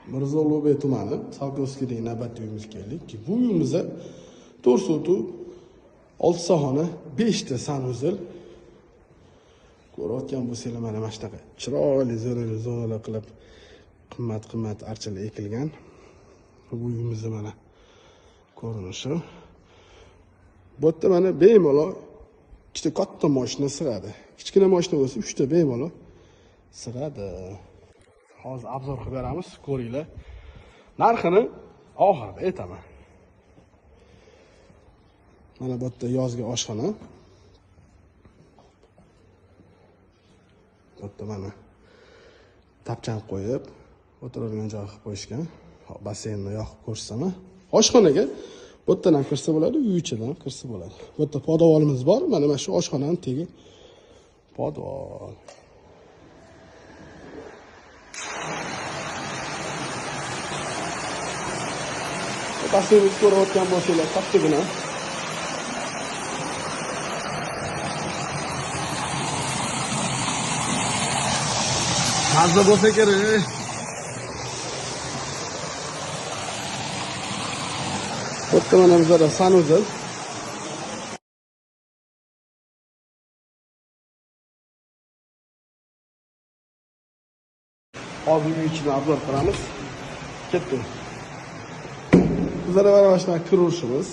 Mirzo Ulug'bek tumani Salkovskiydagi navbatli uyimizga keldik. Bu uyimizda 4 sotu 6 xona, 5 ta sanuzel. Ko'rayotgan bo'lsanglar, mana shunaqa chiroyli zonalar qilib qimmat-qimmat archalar ekilgan. Bu uyimizda mana ko'rinishi. Bu yerda mana bemalol ikkita katta mashina sig'adi. Kichkina mashina bo'lsa 3 ta bemalol sig'adi. Hozir obzor qilib beramiz, ko'ringlar. Narxini oxirida aytaman. Mana bu yerda yozgi oshxona. Bu yerda mana tapchan qo'yib, o'tiradigan joy qilib qo'yishgan. Basseynni yoqib ko'rsataman. Oshxonaga bu yerdan ham kirsa bo'ladi, uy ichidan ham kirsa bo'ladi. Bu yerda podovolimiz bor. Mana shu oshxonaning tegi podvol. Basseynni ko'rayotgan bo'lsanglar, kattagina. Mazza bo'lsa kerak. Bu yerda mana bizlarda sanuzel. Hozir uy ichini obzor qilamiz. Ketdik. Bizlar mana shunaqa kiruvchimiz.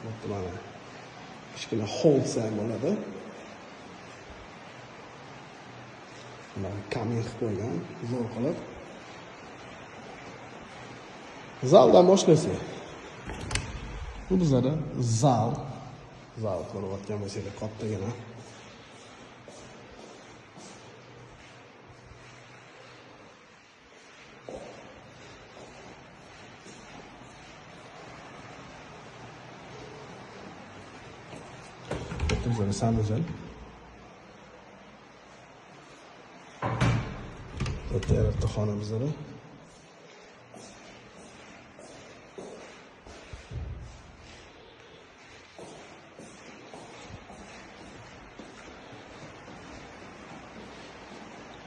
Bu yerda mana kichkina hol ham bo'ladi. Mana kamin qilib qo'ygan, zo'r qilib. Zaldan boshlasak. Bu bizlarda zal. Zal ko'rayotgan bo'lsanglar kattagina. Bizlarda sanuzel. Bu yerda xona bizlarda.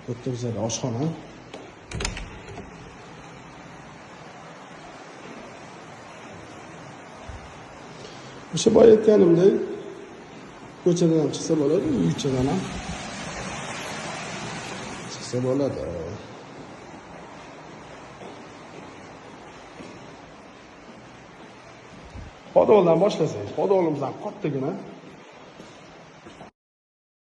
Bu yerda bizlarda oshxona. O'sha boya aytganimdek, ko'chadan ham chiqsa bo'ladi, uy ichidan ham chiqsa bo'ladi. Podvoldan boshlasak, podvolimiz ham kattagina.